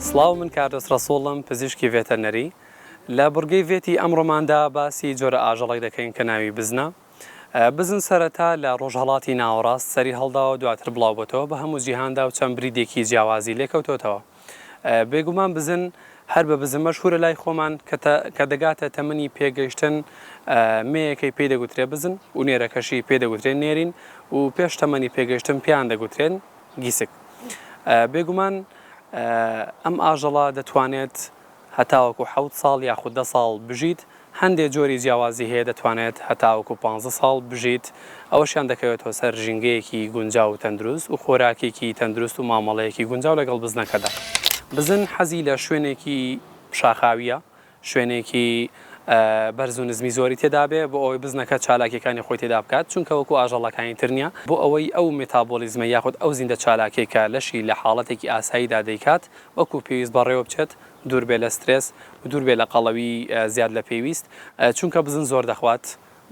سڵاو من کاردۆس ڕەسوڵم پزیشکی ڤێتەرنەری لە بڕگەی ڤێتی ئەمڕۆماندا باسی جۆرە ئاژەڵێک دەکەین کە ناوی بزنە بزن سەرەتا لە ڕۆژهەڵاتی ناوەڕاست سەری هەڵداوە دواتر بڵاوبۆتەوە بە هەموو جیهاندا و چەند بریدێکی جیاوازی لێکەوتۆتەوە بێگومان بزن هەر بە بزن مەشهورە لای خۆمان کە دەگاتە تەمەنی پێگەیشتن مێیەکەی پێی دەگوترێ بزن و نێرەکەشی پێی دەگوترێ نێرین و پێش تەمەنی پێگەیشتن پێیان دەگوترێن گیسک. بێگومان ئەم ئاژەڵە دەتوانێت هەتاوەکو حەوت ساڵ یاخود دە ساڵ بژیت، هەندێ جۆری جیاوازی هەیە دەتوانێت هەتاوەکو پانزە ساڵ بژیت، ئەوەشیان دەکەوێتەوە سەر ژینگەیەکی گونجاو و تەندروست و خۆراکێکی تەندروست و مامەڵەیەکی گونجاو لەگەڵ بزنەکەدا. بزن حەزی لە شوێنێکی شاخاوییە، شوێنێکی بەرز و نزمی زۆری تێدابێ بۆ ئەوەی بزنەکە چالاکیەکانی خۆی تێدا بکات، چونکە وەکو ئاژەڵەکانی تر نیە، بۆ ئەوەی ئەو مێتابۆلیزمە یاخود ئەو زیندە چالاکیەی کە لەشی لە حاڵەتێکی ئاساییدا دەیکات وەکو پێویست بەڕێوە بچێت، دوور بێ لە سترێس و دوور بێ لە قەڵەوی زیاد لە پێویست، چونکە بزن زۆر دەخوات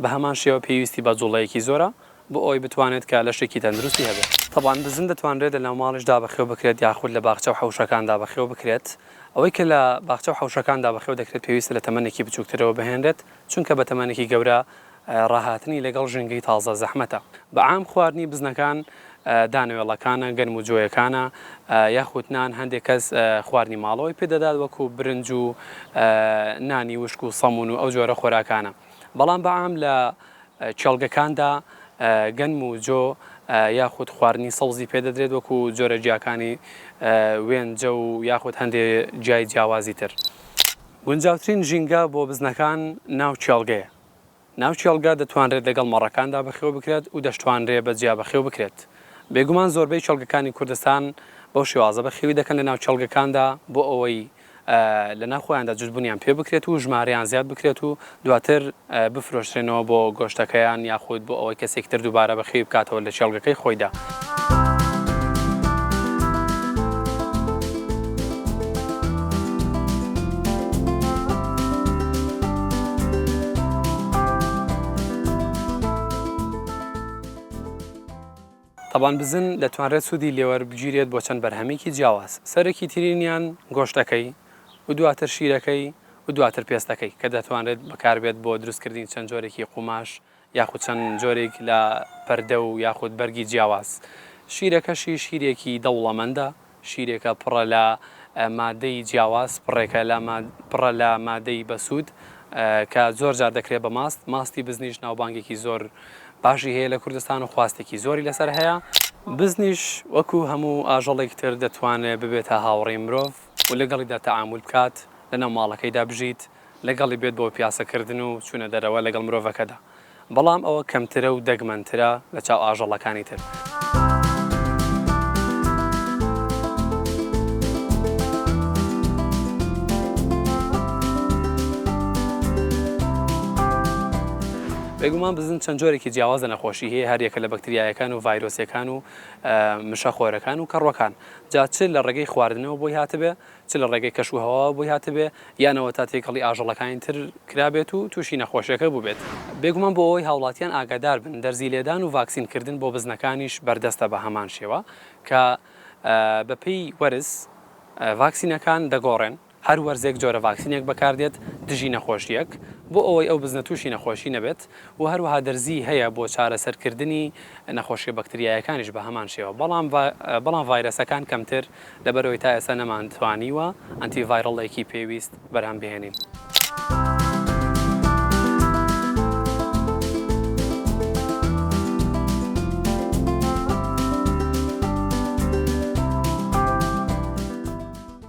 بە هەمان شێوە پێویستی بە جوڵەیەکی زۆرە بۆ ئەوەی بتوانێت کە لەشێکی تەندروستی هەبێت. تەبعەن بزن دەتوانرێت لە ناوماڵیشدا بەخێو بکرێت یاخود لە باخچە و حەوشەکاندا بەخێو بکرێت، ئەوەی کە لە باخچە و حەوشەکاندا بەخێو دەکرێت پێویستە لە تەمەنێکی بچووکترەوە بهێنرێت، چونکە بە تەمەنێکی گەورە ڕاهاتنی لەگەڵ ژینگەی تازە زەحمەتە. بە عام خواردنی بزنەکان دانەوێڵەکانە، گەنم و جۆیەکانە، یاخود نان، هەندێک کەس خواردنی ماڵەوەی پێ دەدات وەکو برنج و نانی وشک و سەمون و ئەو جۆرە خۆراکانە. بەڵام بە عام لە کێڵگەکاندا گەنم و جۆ یاخود خواردنی سەوزی پێ دەدرێت وەکو جۆرە گیاکانی وێنجە و یاخود هەندێ گیای جیاوازی تر. گونجاوترین ژینگە بۆ بزنەکان ناو کێڵگەیە. ناو کێڵگە دەتوانرێت لەگەڵ مەڕەکاندا بەخێو بکرێت و دەشتوانرێ بە جیا بەخێو بکرێت. بێگومان زۆربەی کێڵگەکانی کوردستان بەو شێوازە بەخێوی دەکەن لە ناو کێڵگەکاندا بۆ ئەوەی لە ناو خۆیاندا جوتبونیان پێ بکرێت و ژمارەیان زیاد بکرێت و دواتر بفرۆشرێنەوە بۆ گۆشتەکەیان یاخود بۆ ئەوەی کەسێکی تر دووبارە بەخێوی بکاتەوە لە کێڵگەکەی خۆیدا. تەبان بزن دەتوانرێت سوودی لێوەربگیرێت بۆ چەند بەرهەمێکی جیاواز، سەرەکیترینیان گۆشتەکەی و دواتر شیرەکەی و دواتر پێستەکەی کە دەتوانرێت بەکاربێت بۆ دروستکردنی چەند جۆرێکی قوماش یاخود چەند جۆرێک لە پەردە و یاخود بەرگی جیاواز. شیرەکەشی شیرێکی دەوڵەمەندە، شیرێکە پڕە لە مادەی جیاواز، پڕێکە لە پڕە لە مادەی بەسوود کە زۆر جار دەکرێت بە ماست، ماستی بزنیش ناوبانگێکی زۆر باشی هەیە لە کوردستان و خواستێکی زۆری لەسەر هەیە. بزنیش وەکو هەموو ئاژەڵێکی تر دەتوانێت ببێتە هاوڕێی مرۆڤ و لەگەڵیدا تەعامول بکات، لەناو ماڵەکەیدا بژیت، لەگەڵی بێت بۆ پیاسەکردن و چوونە دەرەوە لەگەڵ مرۆڤەکەدا. بەڵام ئەوە کەمترە و دەگمەنترە لە چاو ئاژەڵەکانی تر. بێگومان بزن چەند جۆرێکی جیاواز لە نەخۆشی هەیە هەریەکە لە بەکتریایەکان و ڤایرۆسیەکان و مشەخۆرەکان و کەڕوەکان جا چ لە ڕێگەی خواردنەوە بۆی هاتبێ چ لە ڕێگەی کەش و هەواوە بۆی هاتبێ یان ئەوەتا تێکەڵی ئاژەڵەکانی تر کرابێت و تووشی نەخۆشیەکە بووبێت. بێگومان بۆ ئەوەی هاوڵاتیان ئاگادار بن دەرزی لێدان و ڤاکسین کردن بۆ بزنەکانیش بەردەستە بە هەمان شێوە کە بە پێی وەرز ڤاکسینەکان دەگۆڕێن هەر وەرزێک جۆرە ڤاکسینێک بەکاردێت دژی نەخۆشیەک بۆ ئەوەی ئەو بزنە تووشی نەخۆشی نەبێت و هەروەها دەرزی هەیە بۆ چارەسەرکردنی نەخۆشیە بەکتریایەکانیش بە هەمان شێوە بەڵام بەڵام ڤایرەسەکان کەمتر لەبەرئەوەی تا ئێستا نەمانتوانیوە antiviral ێکی پێویست بەرهەم بهێنین.